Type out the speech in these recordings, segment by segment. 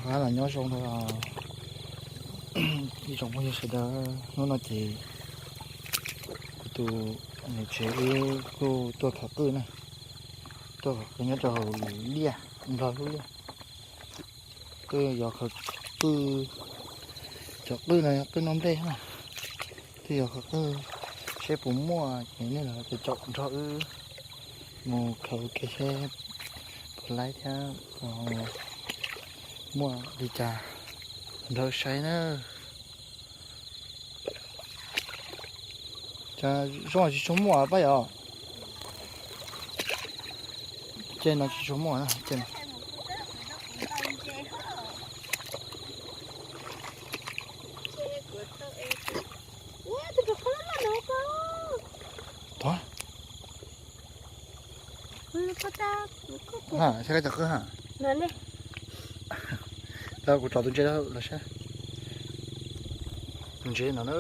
Los nyob zoo ib tsoom phooj ywg sawv daws, hnub no ces kuv tus niam tsev wb kuj tuaj khaws qwj na, tuaj khaws qwj nyob rau hauv lub liaj, nplog lub liaj. Kuj yog khaws qwj, cov qwj no yog qwj noj nplej na, twb yog khaws qwj seb puas muaj ces nej los caum nrog wb mus khaws ua ke seb puas laib thiab puas muaj li cas nrog saib na. Cas zoo tsis tshua muaj pab yom? Ces no tsis tshua muaj na, ces no. Tod, saib koj cov qwj ha. Tau kuv tso tus ntsia los saib. Tus ntsia no na,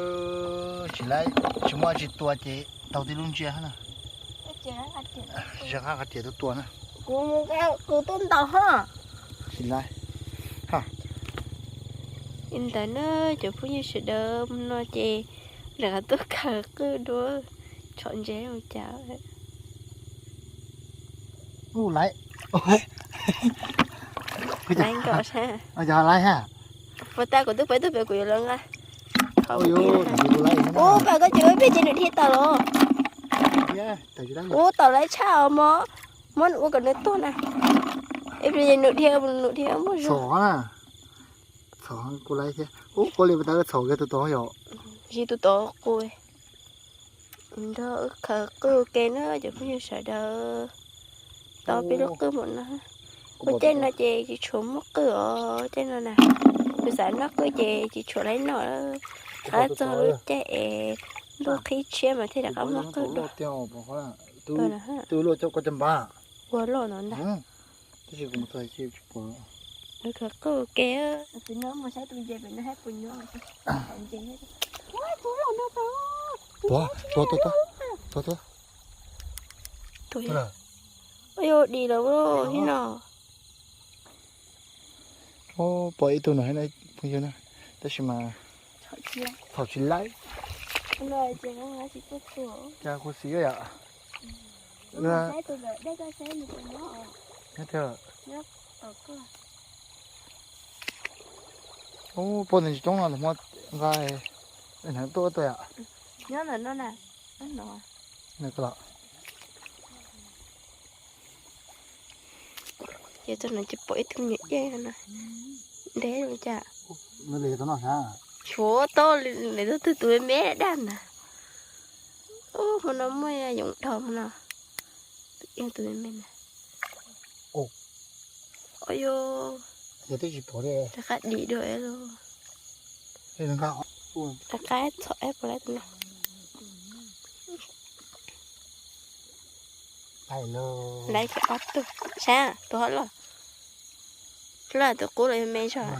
tsis laib, tsis muaj dab tsi tua ces tau tib lub ntsia na. Zaj qab qab tias tuaj tua na. Kuv tuaj ntaus ho. Tsis laib. Li ntawd na cov phooj ywg sawv daws, no ces rov qab tuaj khaws qwj dua, tshov ntses ua cas. Laib, laib nkaus sab. Laib ha. Puas tas kuv twb pais tuaj pem kuv yuav los nqa. Ub, pas koj tsis ua peb ces nws dhia tau los. Ub, tau laib tshaj os mog. Muab nws ua kom nws tuag na. Ib pliag nws dhia, nws dhia muaj zog. Txhom kuv laib thiab. Ub, ua li pas tas txhom kiag tus tod yom. Tsis tus tod qus. Nrog wb khaws qwj ua ke na cov phooj ywg sawv daws. Tau peb lub qwj mus no. Ua caij no ces tsis tshua muaj qwj os, caij no na. Kuv xav noj qwj ces tsis tshua laib noj. Rov qab txog lub caij es ntuj qhib tshiab mas thiaj rov qab muaj qwj dua. Ua loj no ntag. Khaws qwj ua ke. Tua, tua, tua, tua. Tua, tua, tua. Ua yog dim lawm li no. Pom ib tug no phooj ywg na, tab sis mas txhom tsis laib. Cas kuv xis yom. Ub, pom ntawm tsis coob no, tus hmo nqa tuaj tuaj yom. Ces txog no ces pom ib tug me nyuam iab no, ntev zoo cas. Tshuav tau lawm, tau tus tus me me daj ntag. Ub, hmo no muaj yoov dhau hmo no. Tus me me na. Ua yog rov qab dim dua los. Rov qab txhom ib puas laib tus no. Laib kiag ob tug, saib tus hov loj. Loj tus qub los yog me zog.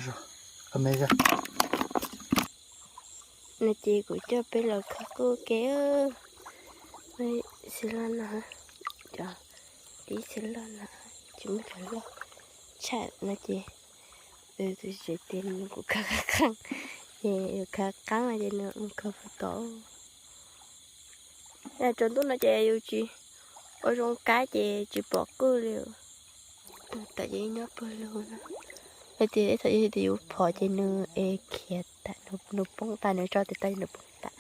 No ces kuv coj peb los khaws qwj ua ke. Xis loj no, cov tib xis loj no, tsis muaj cov loj tshaj no ces tus tsev tias nws kuv khaws qab qeej, ces yus khaws qeej no ces nws mus khaws puag tod. Tsaus ntuj no ces yus tsis ua zoo kab ces tsis pom qwj li. Tam ces nyob puag lug no, yog tias ib txhia yog tias yus phov ces nws es khiav tas, nws poob tas, nws tso tes tas ces nws poob tas.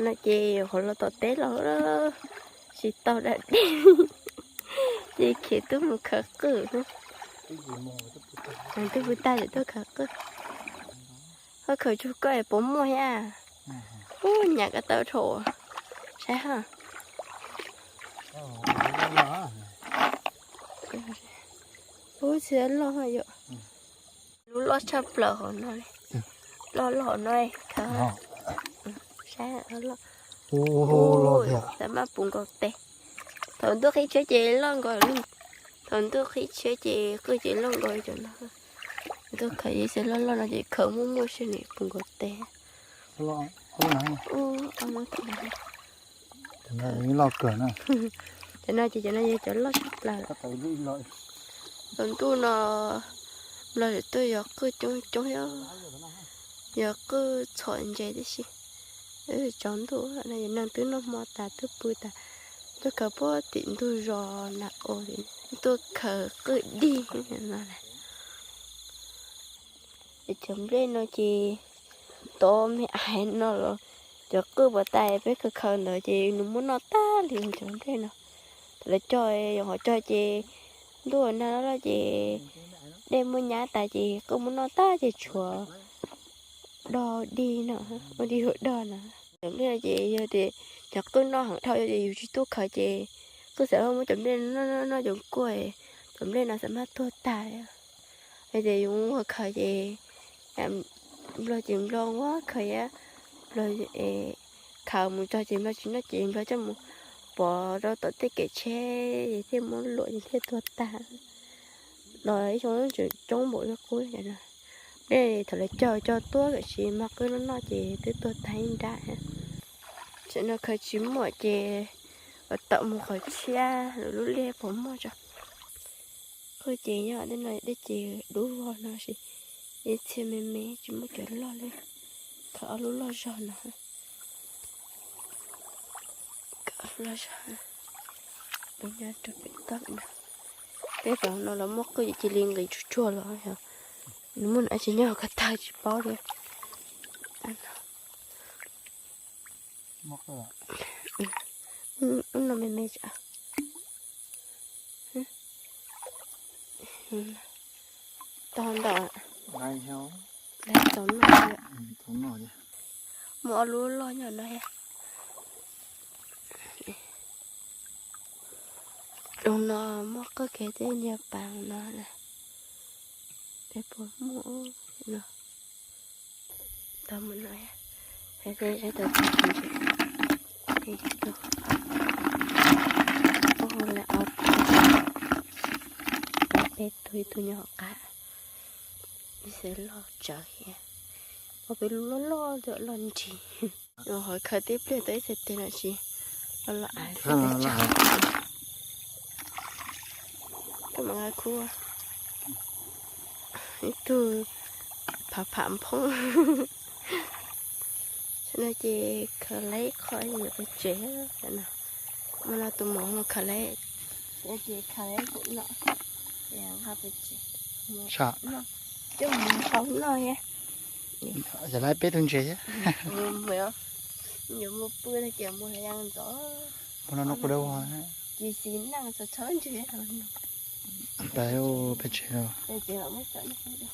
No ces qhov los tom teb los tsis tau da dej, ces khiav tuaj mus khaws qwj. Twb pw tag ces tuaj khaws qwj. Koj khaws tsuag koj es puas muaj thiab? Ub, nyam ko taw dhau. Saib ha. Ub, txiv loj yom. Lub loj tshaj plaws hauv no li. Loj loj hauv no. Saib loj. Ub, tab maj puv nkaus tes. Thaum ntuj qhib tshiab ces loj nkaus li. Thaum ntuj qhib tshiab ces qwj ces loj nkaus li cov no. Ntuj khaws ib xis loj loj no ces khaws muaj muaj siab nws puv nkaus tes. Cov no ces cov no yog cov loj tshaj plaws. Tsaus ntuj no Nplog tseem tuaj yos qwj coob coob thiab, yos qwj txhom ntses tib si. Tsaus ntuj no neeg twb noj hmo tas twb pw tas, tuaj khaws puag tim ntug zos na, tuaj khaws qwj dig no. Cov nplej no ces tod me ais no los cov qwj puas tas peb khaws khaws ntawd ces nws muab noj tag li cov nplej no. Thaum lawv cog, yog qhov cog ces ntuj nag loj ces dej muab nyab tas ces qwj muab noj tag ces tshuav dog dig no, ua dig ua dog no. Cov nplej no ces yog tias cov qwj noj heev dhau ces yus tsis tuaj khaws ces qwj xav muab cov nplej no noj cov kuaj, cov nplej no xav mas tuag tag. Yog tias yus mus khaws ces Nplog ces Nplog ua khaws, Nplog khaws mus txog ces Nplog tsis noj ces Nplog coj mus pov rau tom tej kev tsheb es thiaj muab luam ces thiaj tuag tag. Los ib xyoo tseem coob npaum li qub no. Nplej thaum lawv cog cog tuaj tiam sis mas qwj noj noj ces twb tuag tag ib nrab. Tam no khaws tsis muaj ces tawm mus qhov tshiab lub liaj puas muaj tso. Qwj ces nyob tej no dej ces dub vog no sis, ib txhia me me tsis muaj cov loj li. Khaws ob lub loj zog no. Loj zog, nyob rau pem toj no. Tej zaum no los muaj qwj ces cia li nqis tsuag tsuag los yog nws muaj nws tsis nyob ko tag tsis paub li. Ub no me me tso. Tau ntau, tau noj, muaj ob lub loj nyob no thiab. Lub no muaj qwj kiag tej nyiaj pas no na. Peb puas muaj no. Tau mus no, saib saib tau tsis tsis, ub, lawv ob tug, peb tug, ib tug nyob hauv qab, ib txhia loj tsawv thiab. Ua peb lub loj loj, loj nrig. Qhov khaws tib pliag tau ib txhia tes no tsis, loj loj av, loj av. Tuaj mas nqa khub, ib tug phav phav nphoob. Tam no ces khaws laiv qho yuav pem tsev no. Mus no tus muam mus khaws laiv, ces khaws laiv no, nqa pem tsev, coj mus sau noj thiab. Yog laiv peb tug ntses thiab. Yuav mus pw no ces mus ya ntxov. Mus no no kuv dab vog. Ces xis neej txhob txhob ntses. Peb pem tsev no.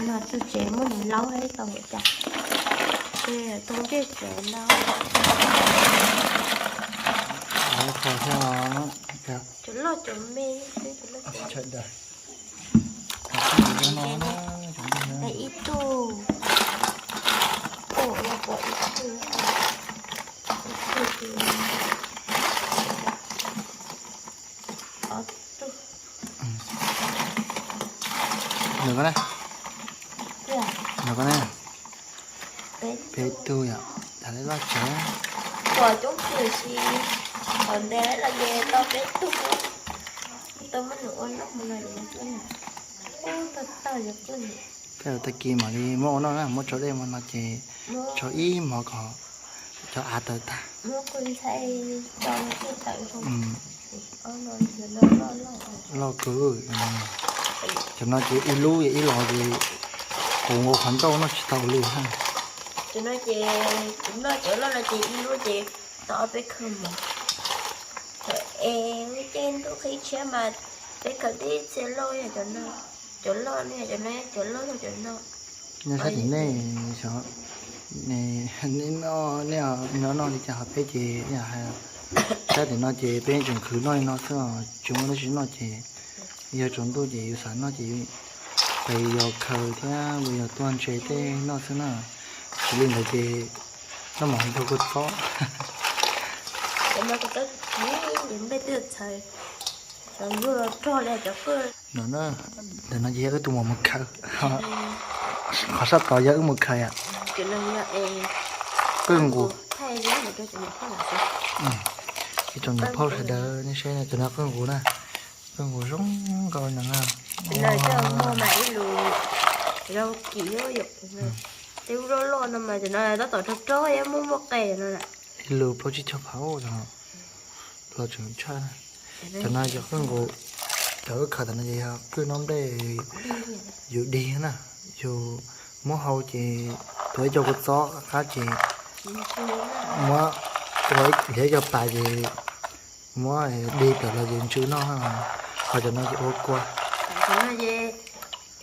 No tus tsev muab nws laub ib tau ua cas. Ces tus ntsej tsev no. Cov loj cov me, cov loj cov me. Ib tug, ib tug, ib tug, ob tug. Nws ko ne, nws ko ne, peb tug yom, tas li loj tsev. Pom coob kws si, qhov ntev los ces tau peb tug, tau muab nws ua noj mus no ces tau tau yog tug. Tej tag kis mam li muab ua noj na, muab tso dej mus no ces tso ib hmos kom cov av tawv tag. Loj kawg. Cov no ces ib lub ib los ces kuv nkaus qhov ncauj noj tsis tau li. Cov no ces kuv noj cov loj no ces ib lub ces tau ob peb khaws mus. Es lub caij ntuj qhib tshiab mas peb khaws tib txhia loj yog cov no, cov loj no, cov no, cov loj yog cov no. Nyob sab tim nej, nej noj, nej noj li cas ho peb ces nej hais. Sab tim no ces peb tseem khwv noj li no xwb, tsis muaj dab tsi noj ces yog tsaus ntuj ces yus xav noj ces pes yos khaws thiab yos tua ntses tej noj xwb na. Tsis li ntawd ces noj mov nrog kua txob. No na, ntawm no ces yog wb tus muam mus khaws, qhov sab tod yog wb mus khaws yom. Qwj nqus. Ib tsoom niam phauj sawv daws nej saib na, cov no qwj nqus na. Qwj nkaus zoo nkauj no na. Cov no coj muag mas ib lus rau kim, tej lub loj loj no mas cov no tab tom rog rog, muaj muaj qe no. Ib lus plaub tsib caug phav, los tseem tshaj. Cov no yog qwj nkaus, cov wb khaws tam no ces yog qwj noob nplej yus dig na, yus muab hau ces tuav ib co kua txob qab ces muab ua nrhiav ib co pas ces muab dig plaws los ces ntsw noj, ho cov no ces ua kua.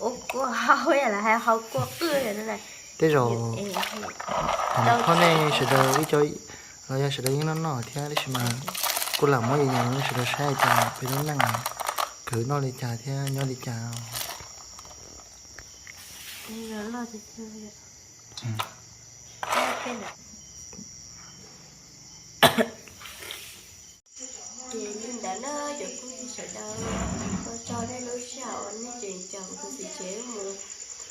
Ua kua hau, hau kua qwj. Tej zaum phoj nej sawv daws ib co, los yog sawv daws yeej noj noj thiab, tab sis mas kuj lam muab yus sawv daws saib cas peb lub neej kwv noj li cas thiab nyob li cas. Ces li ntawd na cov phooj ywg sawv daws, ua tsaug nej lub sij hawm uas nej tseem caum kuv tus txiv tsev mus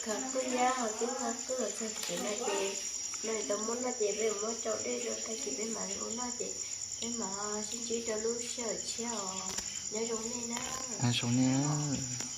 khaws qwj nyab ho twb nqa qwj los txog tsev no ces, no tau muab noj ces peb muab tsau dej rau tag kis peb mam li ua noj ces peb mam sib ntsib rau lub sij hawm tshiab os. Nyob zoo nej na. Zoo nej.